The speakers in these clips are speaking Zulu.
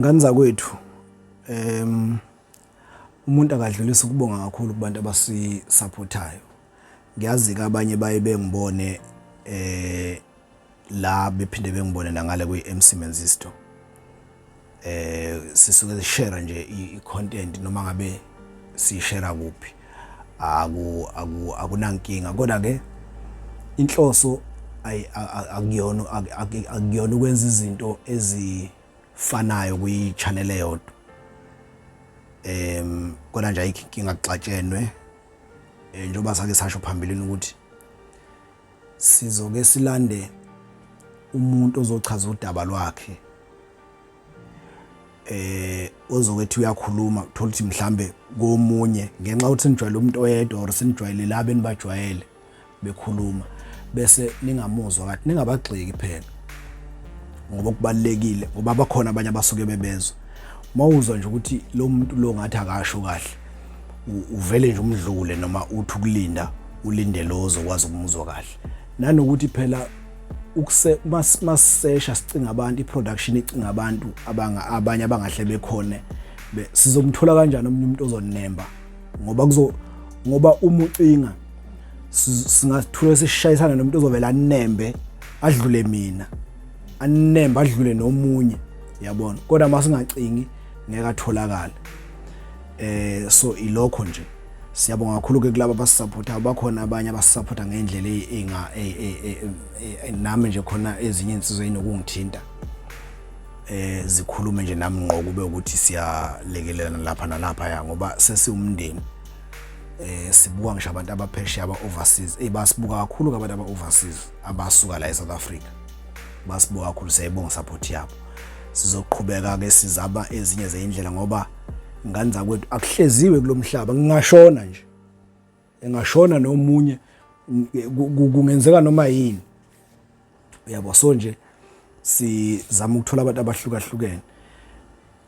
Ngane zakwethu, umuntu akadlulisi ukubonga kakhulu kubantu abasisupportayo. Ngiyazi-ke abanye baye bengibone la bephinde bengibone nangale kwi-MC Menzisto. Sisuke sishare nje i-content noma ngabe siyishare kuphi. Aku aku akunankinga kodwa ke inhloso akuyona akuyona ukwenza izinto ezifanayo kwi-channel eyodwa. Kodwa nje ayikho inkinga kuxatshenwe. Njengoba sake sasho phambilini ukuthi sizoke silande umuntu ozochaza udaba lwakhe, ozokethi uyakhuluma, uthola ukuthi mhlambe komunye ngenxa yokuthi senijwayele umuntu oyedwa or senijwayele laba enibajwayele bekhuluma, bese ningamuzwa kathi ningabagxeki phela, ngoba kubalulekile ngoba bakhona abanye abasuke bebezwa. Mawuzwa nje ukuthi lo muntu lo ngathi akasho kahle, uvele nje umdlule noma uthi ukulinda ulinde lo ozokwazi ukumuzwa kahle. Nanokuthi phela masisesha sicinga abantu, i-production icinga abantu abanye abangahle bekhone, sizomthola kanjani omunye umuntu ozonemba, ngoba kuzo ngoba uma ucinga singathula sishayisana nomuntu ozovela anembe adlule mina, anembe adlule nomunye, yabona. Kodwa masingacingi ngeke atholakale. So ilokho nje. Siyabonga kakhulu ke kulabo abasupportayo, bakhona abanye abasupporta ngendlela enga nami nje khona ezinye insizwa inokungithinta zikhulume nje nami ngqo, kube ukuthi siyalekelelana lapha nalapha ya, ngoba sesiwumndeni. Sibuka ngisho abantu abaphesheya aba overseas, basibuka kakhulu abantu aba overseas abasuka la eSouth Africa, basibuka kakhulu. Siyayibonga support yabo. Sizoqhubeka ke sizama ezinye zeyindlela, ngoba ngane zakwethu akuhleziwe kulomhlaba. Ngingashona nje, engashona nomunye, kungenzeka noma yini, uyabo. So nje sizama ukuthola abantu abahlukahlukene,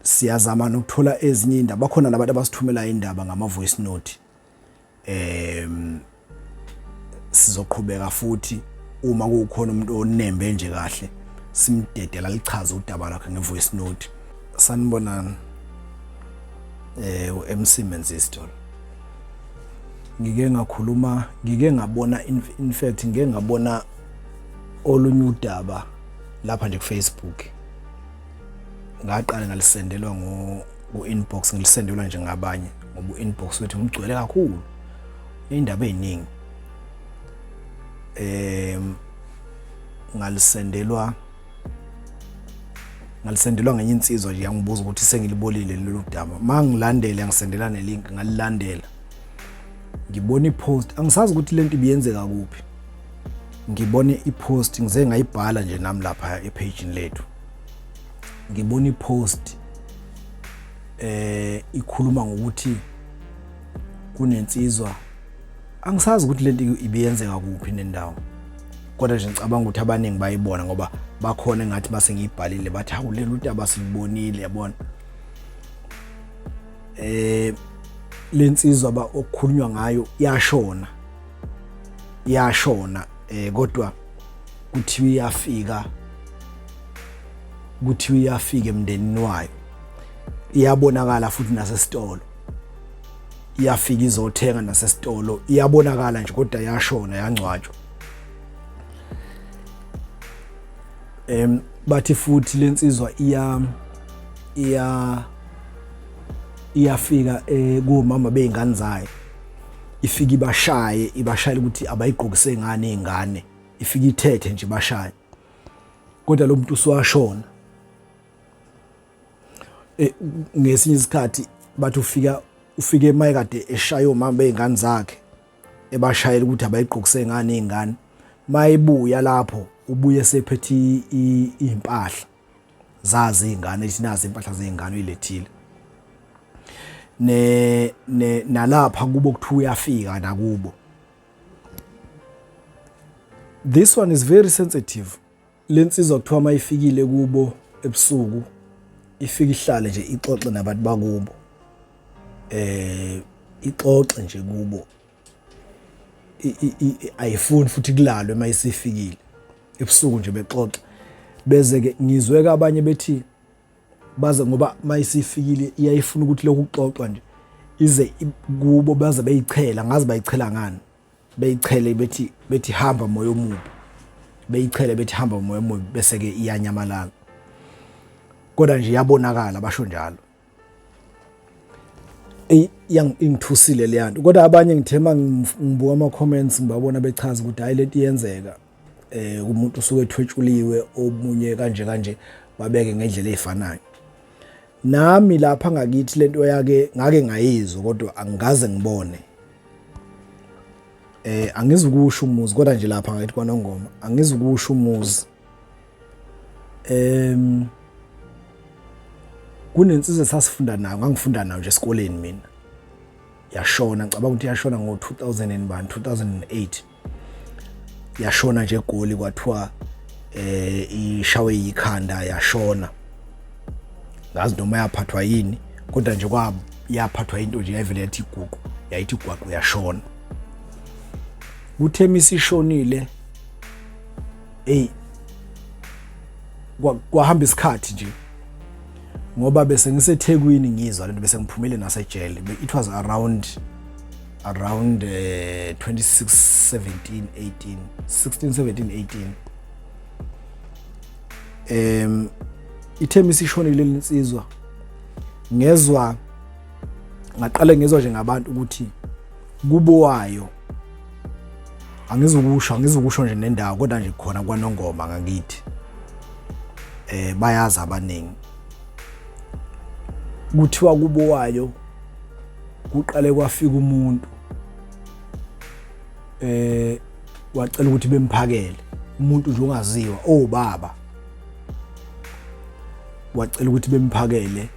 siyazama nokuthola ezinye indaba. Bakhona nabantu abasithumela indaba ngama voice note. Sizoqhubeka futhi uma kukhona umuntu onembe nje kahle simdedela lichaze udaba lakhe nge-voice note. Sanibonani, u-MC Menzisto. Ngike ngakhuluma, ngike ngabona, in fact ngike ngabona olunye udaba lapha nje ku-Facebook, ngaqala ngalisendelwa ku-inbox, ngilisendelwa nje ngabanye ngoba u-inbox wethu ngigcwele kakhulu indaba eziningi. Ngalisendelwa ngenye insizwa nje, yangibuza ukuthi sengilibolile lolu daba. Mangilandela ngisendela nelink, ngalilandela, ngibona ipost, angisazi ukuthi lento ibiyenzeka kuphi. Ngibone ipost, ngize ngayibhala nje nami lapha epage lethu. Ngibona ipost ikhuluma ngokuthi kunensizwa, angisazi ukuthi lento ibiyenzeka kuphi nendawo, kodwa nje ngicabanga ukuthi abaningi bayibona ngoba bakhona engathi base ngiyibhalile bathi hawu lelu daba silibonile, yabona. Lensizwa ba okukhulunywa ngayo yashona, yashona, kodwa kuthiwa iyafika, kuthiwa iyafika emndenini wayo, iyabonakala futhi nasesitolo, iyafika izothenga nasesitolo, iyabonakala nje, kodwa yashona yangcwatshwa. Bathi futhi lensizwa iya iya iyafika kumama beingane zayo, ifika ibashaye, ibashayela ukuthi abayigqokise ngane izingane, ifika ithethe nje bashaye, kodwa lo muntu usuwashona. Ngesinye isikhathi bathi ufike emaye kade eshaya omama beingane zakhe, ebashayela ukuthi abayigqokise ngane izingane, mayibuya lapho ubuye sephethe impahla zazi izingane, ethi nazi impahla zezingane uyilethile. Ne nalapha kubo kuthiwa uyafika nakubo. This one is very sensitive. Lensizwa kuthiwa mayifikile kubo ebusuku, ifike ihlale nje ixoxe nabantu bakubo, ixoxe nje kubo, ayifuni futhi kulalwe mayisifikile ebusuku nje bexoxa. Beze ke ngizwe abanye bethi Baze ngoba mayisifikile iyayifuna ukuthi lokhu kuxoxwa nje ize kubo baze beyichela, ngazi bayichela ngani, beyichele bethi hamba moya omubi, beyichele bethi hamba moya omubi, bese ke iyanyamalala. Kodwa nje iyabonakala, basho njalo. Eyi, ingithusile leya nto. Kodwa abanye ngithe uma ngibuka ama-comments ngibabona bechaza ukuthi hhayi lento iyenzeka, umuntu usuke ethwetshuliwe omunye kanje kanje, babeke ngendlela ey'fanayo. Nami lapha ngakithi lento yake ngake ngayizwa kodwa angikaze ngibone. Angizukusho umuzi kodwa nje lapha ngakithi kwaNongoma angizukusho umuzi. Kunensizwa esasifunda nayo, ngangifunda nayo nje esikoleni mina. Yashona, ngicabanga ukuthi yashona ngo-2000 and bani, 2008. Yashona nje eGoli, kwathiwa ishawe yikhanda yashona. Ngazi noma yaphathwa yini, kodwa nje kwa yaphathwa into nje yayivele yathi iguqu, yayithi gwaqu yashona. Kuthe misishonile, hey, kwahamba isikhathi nje ngoba bese ngiseThekwini ngizwa lento, bese ngiphumile nasejele. It was around 26 17 18 16 17 18. Ithe misishonile lensizwa, ngezwa ngaqale ngezwa nje ngabantu ukuthi kubo wayo, angizukusho nje nendawo, kodwa nje khona kwaNongoma ngakithi, bayazi abaningi. Kuthiwa kubo wayo kuqale kwafika umuntu, wacela ukuthi bemphakele, umuntu nje ongaziwa, obaba wacela ukuthi bemphakele,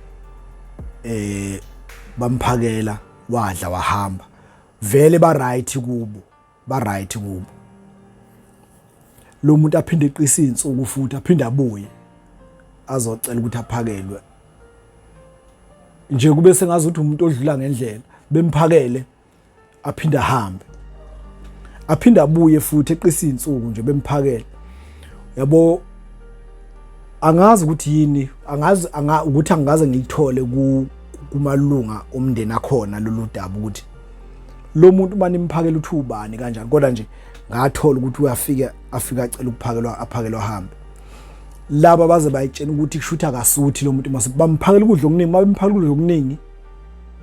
bamphakela, wadla wahamba. Vele ba right kubo, ba right kubo. Lo muntu aphinde eqise izinsuku futhi aphinde abuye azocela ukuthi aphakelwe nje, kube sengazi ukuthi umuntu odlula ngendlela, bemphakele aphinde ahambe, aphinde abuye futhi eqise izinsuku nje bemphakele. Yabo, angazi ukuthi yini, angazi ukuthi angikaze ngilithole kumalunga omndeni akhona lolu daba ukuthi lo muntu uma nimphakela uthi ubani kanjani, kodwa nje ngathola ukuthi uyafika, afika acela ukuphakelwa, aphakelwa ahambe. Laba baze bayitshena ukuthi kusho ukuthi akasuthi lo muntu, mase bamphakela ukudla okuningi, mabemphakela ukudla okuningi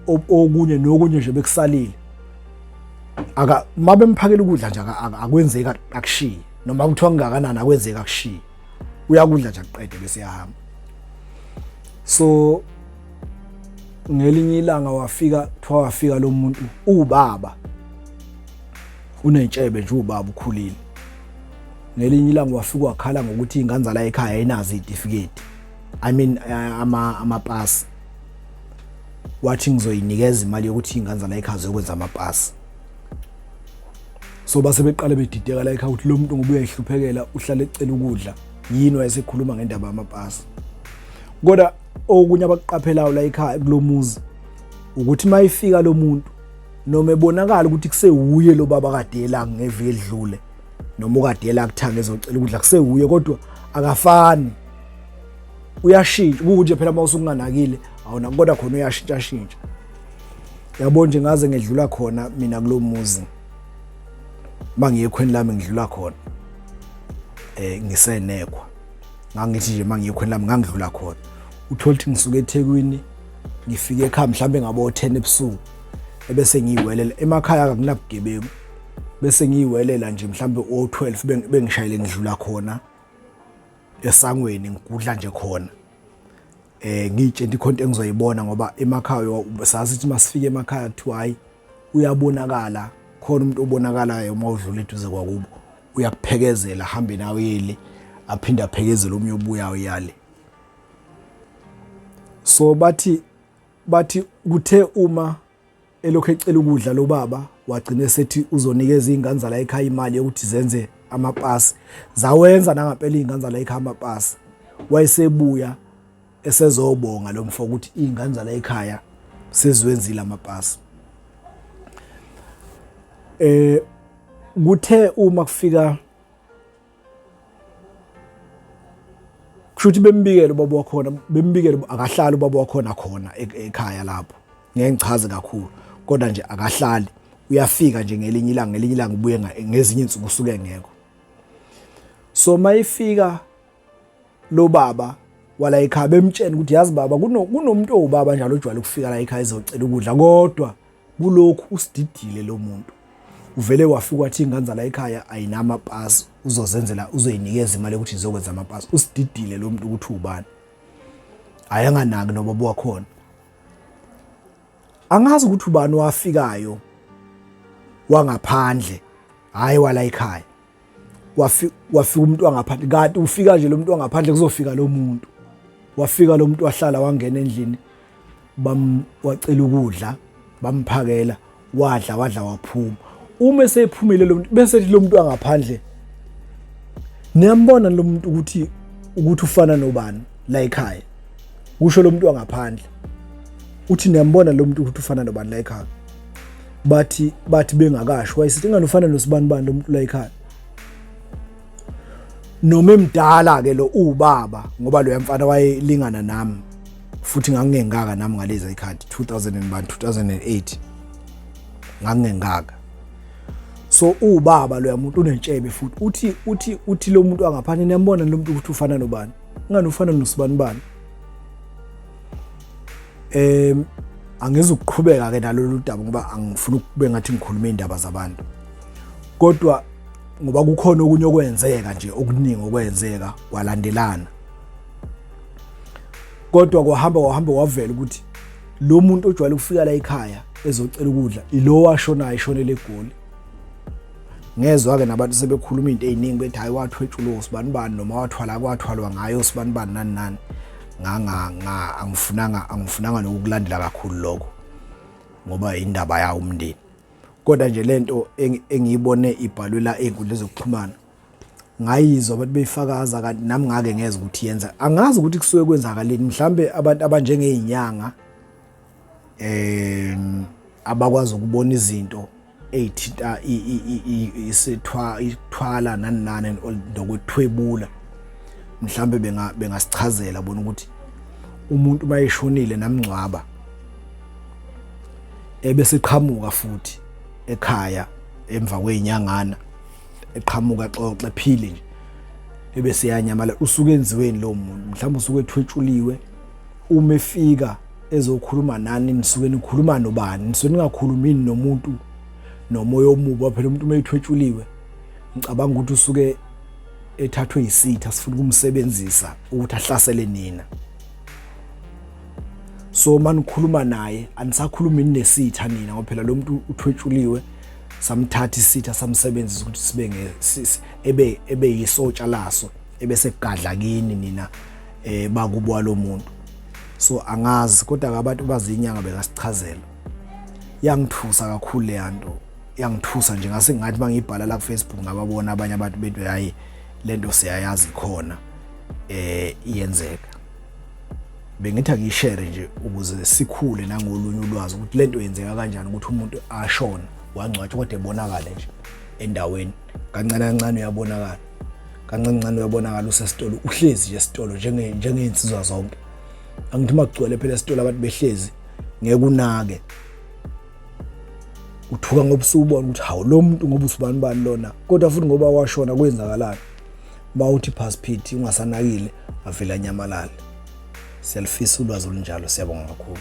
okunye nokunye nje bekusalile, aka mabemphakela ukudla nje akwenzeki akushiye, noma kuthiwa kungakanani akwenzeki akushiye, uyakudla nje akuqede bese yahamba. So ngelinye ilanga wafika, kuthiwa wafika lo muntu ubaba unentshebe nje, ubaba ukhulile. Ngelinye ilanga wafika wakhala ngokuthi ingane zala ekhaya ayinazo izitifiketi, I mean amapasi. Wathi ngizoyinikeza imali yokuthi ingane zala ekhaya ziyokwenza amapasi. So base beqale bedideka la ekhaya ukuthi lo muntu ngoba uyayihluphekela uhlale ecela ukudla, yini wayesekhuluma ngendaba yamapasi. Kodwa okunye abakuqaphelayo la ekhaya kulomuzi ukuthi mayifika lo muntu, noma ebonakala ukuthi kusewuye lo baba kade la ngeviki edlule, noma ukade la kuthanga ezocela ukudla, kusewuye, kodwa akafani, uyashintsha. Kuwukuthi phela uma usukunganakile awuna, kodwa khona uyashintsha shintsha. Yabo nje ngaze ngedlula khona mina kulomuzi, mangiye ekhweni lami ngidlula khona, ngisenekwa, ngangithi nje mangiye ekhweni lami ngangidlula khona, uthola ukuthi ngisuke eThekwini ngifike ekhaya mhlambe ngabo 10 ebusuku, ebese ngiyiwelela emakhaya, akunabugebengu, bese ngiyiwelela nje mhlambe o12 bengishayele ngidlula khona esangweni, ngigudla nje khona, ngiyitshela ikhonto engizoyibona, ngoba emakhaya sazi ukuthi masifike emakhaya kuthiwa hayi uyabonakala khona umuntu obonakalayo uma udlula eduze kwakubo, uyakuphekezela ahambe nawe yele, aphinde aphekezele omunye obuyayo yale. So bathi kuthe uma elokhu ecela ukudla lo baba, wagcina esethi uzonikeza iy'ngane zala ekhaya imali yokuthi zenze amapasi. Zawenza nangempela iy'ngane zala ekhaya amapasi. Wayesebuya esezobonga lo mfo ukuthi iy'ngane zala ekhaya seziwenzile amapasi. Kuthe uma kufika Kusho ukuthi bembikele ubaba wakhona, bembikele akahlali ubaba wakhona khona ekhaya lapho. Ngeke ngichaze kakhulu kodwa nje akahlali, uyafika nje ngelinye ilanga, ngelinye ilanga ubuye ngezinye insuku usuke ngekho. So mayifika lo baba wala ekhaya bemtshela ukuthi yazi baba kunomuntu owubaba njalo ojwayele ukufika la ekhaya ezocela ukudla, kodwa kulokhu usididile lo muntu, uvele wafika wathi ingane zala ekhaya ayinamapasi, uzozenzela uzoyinikeza imali yokuthi izokwenza amapasi. Usididile lo muntu ukuthi ubani, ayanganaki nobaba wakhona. Angazi ukuthi ubani wafikayo wangaphandle, hayi wala ekhaya, wafika umuntu wangaphandle. Kanti ufika nje lo muntu wangaphandle kuzofika lo muntu, wafika lo muntu wahlala wangena endlini, bam wacela ukudla, bamphakela, wadla wadla waphuma. Uma esephumile lo muntu bese lo muntu wangaphandle, niyambona lo muntu ukuthi ufana nobani la ekhaya, kusho lo muntu wangaphandle, uthi niyambona lo muntu ukuthi ufana nobani la ekhaya. Bathi bengakasho, wayesithi ingane ufana nosibanibani lo muntu la ekhaya. Noma emdala ke lo ubaba, ngoba lo mfana wayelingana nami futhi ngangingengaka nami ngalezi ikhathi 2001 2008 ngangingengaka. So ubaba lo muntu unentshebe futhi uthi uthi uthi lo muntu angaphandle niyambona lo muntu ukuthi ufana nobani, ingane ufana nosibanibani. Angizukuqhubeka ke nalolu daba ngoba angifuni ukube ngathi ngikhuluma indaba zabantu, kodwa ngoba kukhona okunye okwenzeka nje okuningi okwenzeka kwalandelana, kodwa kwahamba kwahamba kwavela ukuthi lo muntu ojwayele ukufika la ekhaya ezocela ukudla ilo washonayo, eshonele eGoli. Ngezwa ke nabantu sebekhuluma into eziningi bethi hayi wathwetshulwa usibanibani noma wathwala kwathwalwa ngayo usibanibani nani nani. Nganga nga angifunanga nokukulandela kakhulu lokho ngoba indaba yawo umndeni. Kodwa nje lento engiyibone ibhalwe la ey'nkundleni zokuxhumana ngayizwa abantu beyifakaza, kanti nami ngake ngezwa ukuthi yenza. Angazi ukuthi kusuke kwenzakaleni, mhlambe abantu abanjengey'nyanga abakwazi ukubona izinto ey'thinta isithwala nani nani nokwethwebula, mhlambe bengasichazela bona ukuthi umuntu uma eshonile namngcwaba ebese eqhamuka futhi ekhaya emva kwezinyangana, eqhamuka xoxe ephile nje ebese yanyamala, usuke enziweni lo muntu, mhlawumbe usuke ethwetshuliwe. Uma efika ezokhuluma nani nisuke nikhuluma nobani? Nisuke ningakhulumi nomuntu nomoya omubi? Phela umuntu uma ethwetshuliwe ngicabanga ukuthi usuke ethathwe yisitha sifuna ukumsebenzisa ukuthi ahlasele nina. So manikhuluma naye anisakhulumi nesitha nina, ngoba phela lo muntu uthwetshuliwe, samthatha isitha samsebenzisa ukuthi sibe ebe yisotsha laso ebese kugadla kini nina bakubo lo muntu. So angazi, kodwa abantu bazinyanga bengasichazela. Yangithusa kakhulu le yanto, yangithusa nje, ngase ngathi mangibhala la ku Facebook ngababona abanye abantu bethi hayi lento siyayazi khona iyenzeka. Bengithi angishare nje ukuze sikhule nangolunye ulwazi ukuthi lento yenzeka kanjani, ukuthi umuntu ashona wangcwatshwa kodwa ebonakale nje endaweni kancane kancane, uyabonakala kancane kancane, uyabonakala usesitolo, uhlezi nje esitolo njengey'nsizwa zonke. Angithi uma kugcwele phela esitolo abantu behlezi ngeke unake, uthuka ngoba usubona ukuthi hawu lo muntu ngoba usibani bani lona, kodwa futhi ngoba washona kwenzakalani? Uma uthi phasiphithi ungasanakile avele anyamalale. Siyalifisa ulwazi olunjalo, siyabonga kakhulu.